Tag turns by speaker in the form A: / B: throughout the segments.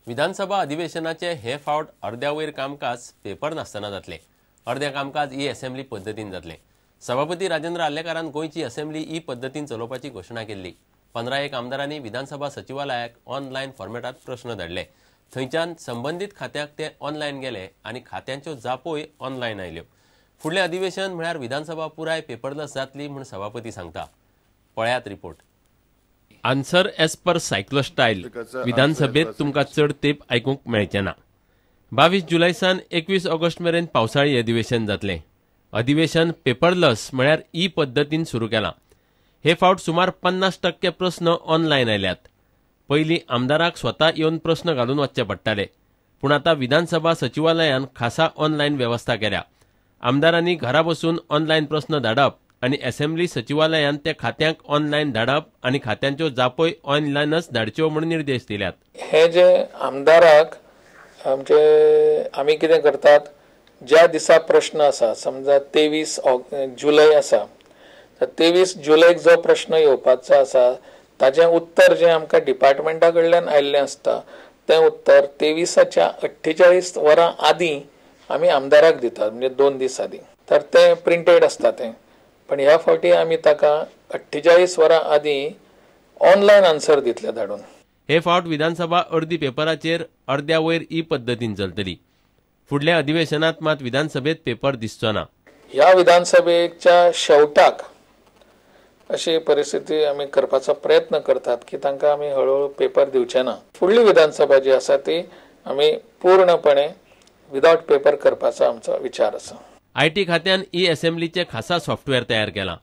A: विधानसभा अधिवेशनाचे हे फावट अर्द्या वयर कामकाज पेपर नासतना जातलें. अर्दें कामकाज ई असेंब्ली पद्दतीन जातलें. सभापती राजेंद्र आर्लेकारान गोंयची असेंब्ली ई पद्दतीन चलोवपाची घोशणा केल्ली. 15 आमदारांनी विधानसभा सचिवालयाक ऑनलायन फॉर्मेटात प्रश्न धाडले. थंयच्यान संबंदीत खात्याक ते ऑनलायन गेले आनी खात्यांच्यो जापोय ऑनलायन आयल्यो. फुडलें अधिवेशन म्हळ्यार विधानसभा पुराय पेपरलेस जातली म्हूण सभापती सांगता. पळयात report. Answer as per cyclostyle विधानसभेत तुमकां चड तेंप आयकूंक मेळचें ना. 22 जुलय सावन 21 ऑगस्ट मेरेन पावसाळी अधिवेशन जातलें. अधिवेशन पेपरलेस म्हळ्यार ई पद्दतीन सुरू केलां. हे फावट सुमार 50% प्रस्न ऑनलायन आयल्यात. पयलीं आमदाराक स्वता येवन प्रस्न घालून वचचे पडटाले, पूण आतां विधानसभा सचिवालयान खासा ऑनलायन वेवस्था केल्या. आमदारांनी घरा बसून ऑनलायन प्रस्न धाडप आनी असेंब्ली सचिवालयान ते खात्यांक ऑनलायन धाडप आनी खात्यांच्यो जापोय ऑनलायनच धाडच्यो म्हूण निर्देश दिल्यात.
B: हे जे आमदाराक आमचे आमी कितें करतात, ज्या दिसा प्रश्न आसा, समजा 23 जुलय आसा, तर 23 जुलयक जो प्रश्न येवपाचो आसा ताजें उत्तर जें आमकां डिपार्टमेंटा कडल्यान आयिल्लें आसता तें उत्तर 23च्या 48 वरां आदीं आमी आमदाराक दितात, म्हणजे 2 दीस आदीं. तर तें प्रिंटेड आसता तें, पण ह्या फावटी आमी ताका 48 वरां आदीं ऑनलायन आन्सर दितले धाडून.
A: हे फावट विधानसभा अर्दी पेपराचेर अर्द्या वयर ई पद्दतीन चलतली. फुडल्या अधिवेशनात मात विधानसभेत पेपर दिसचो ना.
B: ह्या विधानसभेच्या शेवटाक अशी परिस्थिती आमी करपाचो प्रयत्न करतात की तांकां आमी हळूहळू पेपर दिवचे ना. फुडली विधानसभा जी आसा ती आमी पूर्णपणे विदावट पेपर करपाचो आमचो विचार आसा.
A: IT खात्यान ई असेंब्लीचे खासा सॉफ्टवेअर तयार केलां.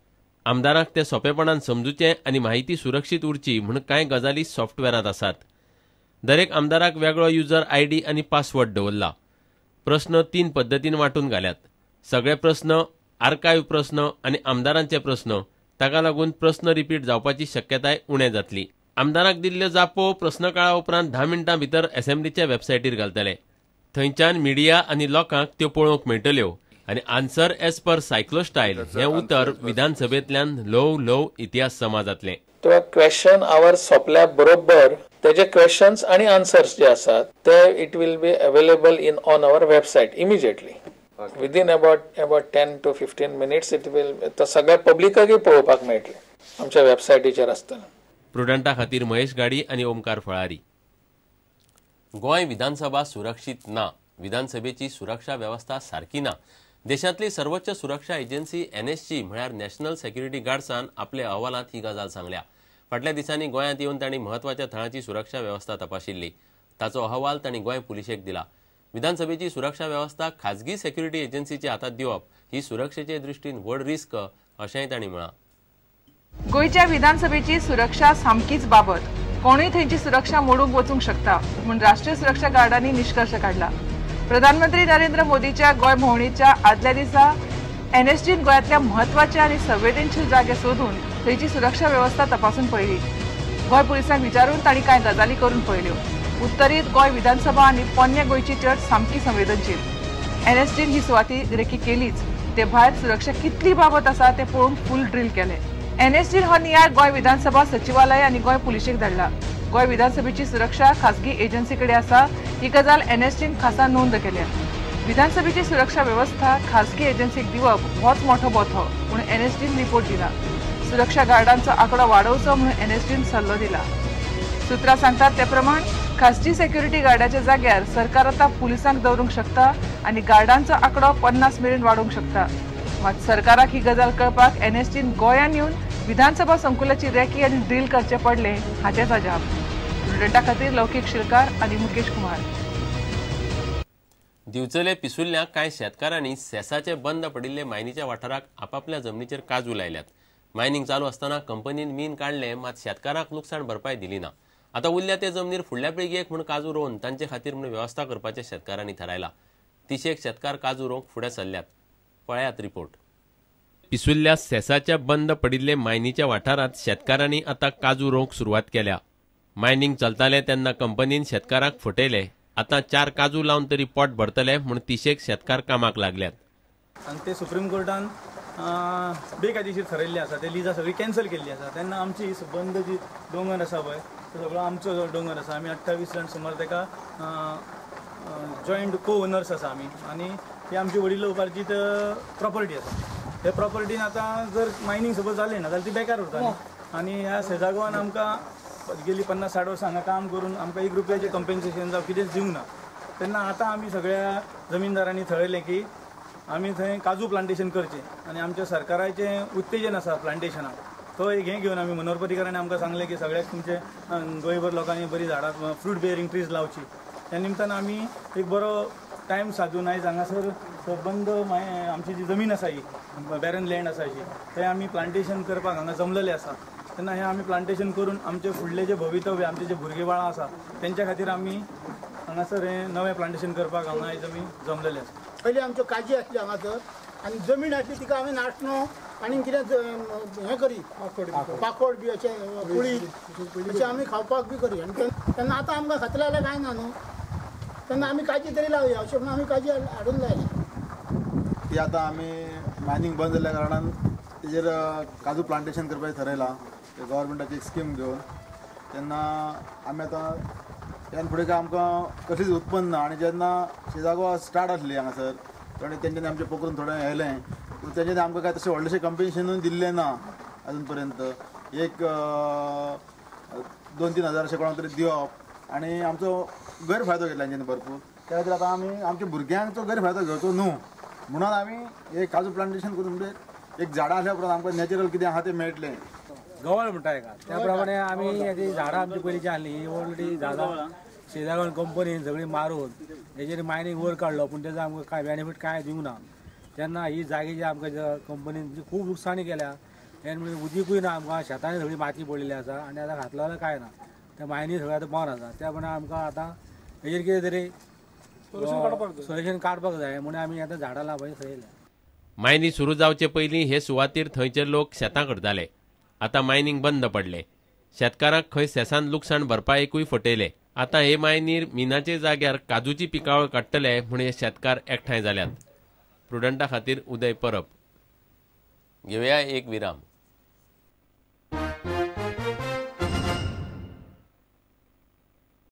A: आमदारांक ते सोंपेपणान समजूचें आनी माहिती सुरक्षीत उरची म्हूण कांय गजाली सॉफ्टवेअरांत आसात. दरेक आमदाराक वेगळो युजर आयडी आनी पासवर्ड दवरला. प्रस्न 3 पद्दतीन वांटून घाल्यात. सगळे प्रस्न, आर्कायव प्रस्न आनी आमदारांचे प्रस्न, ताका लागून प्रस्न रिपीट जावपाची शक्यताय उणें जातली. आमदारांक दिल्ल्यो जापो प्रस्नकाळा उपरांत 10 मिनटां भितर असेंब्लीच्या वेबसायटीर घालतले. थंयच्यान मिडिया आनी लोकांक त्यो पळोवंक मेळटल्यो आनी आन्सर एज पर सायक्लोस्टायल हें उतर विधानसभेंतल्यान ल्हव ल्हव इतिहास जमा जातलें.
B: तेव्हा क्वेश्चन our सोंपल्या बरोबर तेजे क्वेश्चन्स आनी आन्सर्स जे आसात ते it will be available in on our website immediately. Within about 10 to 15 minutes it will तो सगळ्या पब्लिकाकूय पळोवपाक मेळटलें आमच्या वेबसायटीचेर आसतना.
A: प्रुडंटा खातीर महेश गाडी आनी ओमकार फळारी. गोंय विधानसभा सुरक्षीत ना. विधानसभेची सुरक्षा वेवस्था सारकी ना. देशांतली सर्वोच्च सुरक्षा एजन्सी एनएसजी म्हळ्यार नॅशनल सेक्युरिटी गार्ड्सान आपल्या अहवालांत ही गजाल सांगल्या. फाटल्या दिसांनी गोंयांत येवन तांणी म्हत्वाच्या थळांची सुरक्षा वेवस्था तपाशिल्ली. ताचो अहवाल तांणी गोंय पुलिशेक दिला. विधानसभेची सुरक्षा वेवस्था खाजगी सेक्युरिटी एजन्सीच्या हातात दिवप ही सुरक्षेचे दृष्टीन व्हड रिस्क अशेंय तांणी म्हळां.
C: गोंयच्या विधानसभेची सुरक्षा सामकीच बाबत. कोणूय थंयची सुरक्षा मोडूंक वचूंक शकता म्हूण राष्ट्रीय सुरक्षा गार्डांनी निश्कर्श काडला. प्रधानमंत्री नरेंद्र मोदीच्या गोंय भोंवडेच्या आदल्या दिसा एनएसजीन गोंयांतल्या म्हत्वाचे आनी संवेदनशील जागे सोदून थंयची सुरक्षा वेवस्था तपासून पळयली. गोंय पुलिसांक विचारून तांणी कांय गजाली करून पळयल्यो. उत्तरीत गोंय विधानसभा आनी पोन्ने गोंयची चर्च सामकी संवेदनशील. एनएसजीन ही सुवाती रेखी केलीच, ते भायर सुरक्षा कितली बाबत आसा तें पळोवंक फूल ड्रील केलें. एनएसजीन हो नियाळ गोंय विधानसभा सचिवालय आनी गोंय पुलिशेक धाडला. गोंय विधानसभेची सुरक्षा खासगी एजन्सी कडेन आसा ही गजाल एनएसजीन खासा नोंद केल्या. विधानसभेची सुरक्षा वेवस्था खासगी एजन्सीक दिवप होच मोठो बोथो म्हूण एनएसजीन रिपोर्ट दिला. सुरक्षा गार्डांचो आंकडो वाडोवचो म्हूण एनएसजीन सल्लो दिला. सुत्रां सांगतात ते प्रमाण खासगी सेक्युरिटी गार्डाच्या जाग्यार सरकार आतां पुलिसांक दवरूंक शकता आनी गार्डांचो आंकडो 50 मेरेन वाडोवंक शकता. मात सरकाराक ही गजाल कळपाक एनएसजीन गोंयांत येवन विधानसभा संकुलाची रेकी आनी ड्रील करचें पडलें हाचेंच अजाप. प्रुडंटा खातीर लौकीक शिलकार आनी मुकेश कुमार.
A: दिवचले पिसुल्ल्या कांय शेतकारांनी सेसाचे बंद पडिल्ले मायनीच्या वाठाराक आपापल्या जमनीचेर काजू लायल्यात. मायनिंग चालू आसतना कंपनीन मीन काडलें, मात शेतकारांक लुकसाण भरपाय दिली ना. आतां उरल्या ते जमनीर फुडल्या पिळगेक म्हूण काजू रोवन तांचे खातीर म्हूण वेवस्था करपाचें शेतकारांनी थारायला. 30 शेतकार काजू रोवंक फुडें सरल्यात. पळयात रिपोर्ट. पिसुल्ल्या सेसाच्या बंद पडिल्ले मायनीच्या वाठारांत शेतकारांनी आतां काजू रोवंक सुरवात केल्या. मायनिंग चलतालें तेन्ना कंपनीन शेतकारांक फटयले. आतां 4 काजू लावन तरी पोट भरतले म्हूण 30 शेतकार कामाक लागल्यात.
D: आनी ते सुप्रीम कोर्टान बेकायदेशीर थरयल्लें आसा. ते लिजां सगळीं कॅन्सल केल्ली आसा. तेन्ना आमची बंद जी दोंगर आसा पळय तो सगळो आमचो जो दोंगर आसा, आमी 28 जाण सुमार ताका जॉयंट को ओनर्स आसा आमी आनी ही आमची वडील उपार्जीत प्रॉपर्टी आसा. हे प्रॉपर्टीन आतां जर मायनींग सपोज जालें ना जाल्यार ती बेकार उरता आनी ह्या सेजागोवान आमकां गेली 50-60 वर्सां हांगा काम करून आमकां 1 रुपयाचें कंपेन्सेशन जावं कितेंच दिवंक ना. तेन्ना आतां आमी सगळ्या जमीनदारांनी थरयलें की आमी थंय काजू प्लांटेशन करचें आनी आमच्या सरकाराचें उत्तेजन आसा प्लांटेशनाक, तो एक हें घेवन आमी मनोहर पर्रीकारांनी आमकां सांगलें की सगळ्याक तुमचे गोंयभर लोकांनी बरीं झाडां फ्रूट बेयरींग ट्रीज लावची. त्या निमतान आमी एक बरो टायम सादून आयज हांगासर बंद आमची जी जमीन आसा ही बॅरन लँड आसा अशी थंय आमी प्लांटेशन करपाक हांगा जमलेले आसा. तेन्ना हें आमी प्लांटेशन करून आमचे फुडले जे भवितव्य आमचे जे भुरगे बाळां आसा तेंच्या खातीर आमी हांगासर हें नवें प्लांटेशन करपाक हांगा आयज आमी जमलेले आसा.
E: पयलीं आमच्यो काजी आसल्यो हांगासर आनी जमीन आसली तिका आमी नाशणो आनी कितें हें करी पाकोड बी अशें कुळी अशें आमी खावपाक बी करी. आनी तेन्ना आतां आमकां खातले जाल्यार कांय ना न्हू, तेन्ना आमी काजी तरी लावया अशें म्हणून आमी काजी हाडून लायली.
F: ती आतां आमी मायनींग बंद जाल्ल्या कारणान तेजेर काजू प्लांटेशन करपाचें थरयलां गव्हर्मेंटाची एक स्कीम घेवन. तेन्ना आमी आतां ह्यान फुडें काय आमकां कसलीच उत्पन्न ना आनी जेन्ना शेजागोवा स्टार्ट आसली हांगासर आनी तेंच्यांनी आमचें पोखरून थोडें येयलें पूण तेंच्यांनी आमकां काय तशें व्हडलेशें कंपेन्सेशनूय दिल्लें ना अजून पर्यंत. एक 2-3 हजार अशें कोणाक तरी दिवप आनी आमचो गैरफायदो घेतला तेंच्यांनी भरपूर. त्या खातीर आतां आमी आमच्या भुरग्यांचो गैरफायदो घेवचो न्हू म्हणून आमी एक काजू प्लांटेशन करून म्हणजे एक झाडां आसल्या उपरांत आमकां नॅचरल कितें आसा तें मेळटलें.
G: गवळ म्हणटा एका त्या प्रमाणे आमी ती झाडां आमची पयलींची आसली ही ऑलरेडी झाडां शेजागोवन कंपनीन सगळी मारून तेजेर मायनींग वयर काडलो पूण तेजो आमकां कांय बेनिफीट कांय दिवंक ना. तेन्ना ही जागे जी आमकां कंपनीन खूब लुकसाणी केल्या तेन्ना उदीकूय ना आमकां, शेतांनी सगळी माती पडलेली आसा आनी आतां घातलो जाल्यार कांय ना, त्या मायनी सगळें आतां बंद आसा. त्या प्रमाणे आमकां आतां हेजेर कितें तरी सोल्युशन काडपाक जाय म्हणून आमी आतां झाडां लावपाचें थरयलें.
A: मायनी सुरू जावचे पयलीं हे सुवातेर थंयचे लोक शेतां करताले. आतां मायनींग बंद पडले. शेतकारांक खंय सेसान लुकसाण भरपायेकूय फटयले. आतां हे मायनीर मिनाचे जाग्यार काजूची पिकावळ काडटले म्हूण हे शेतकार एकठांय जाल्यात. प्रुडंटा खातीर उदय परब. घेवया एक विराम.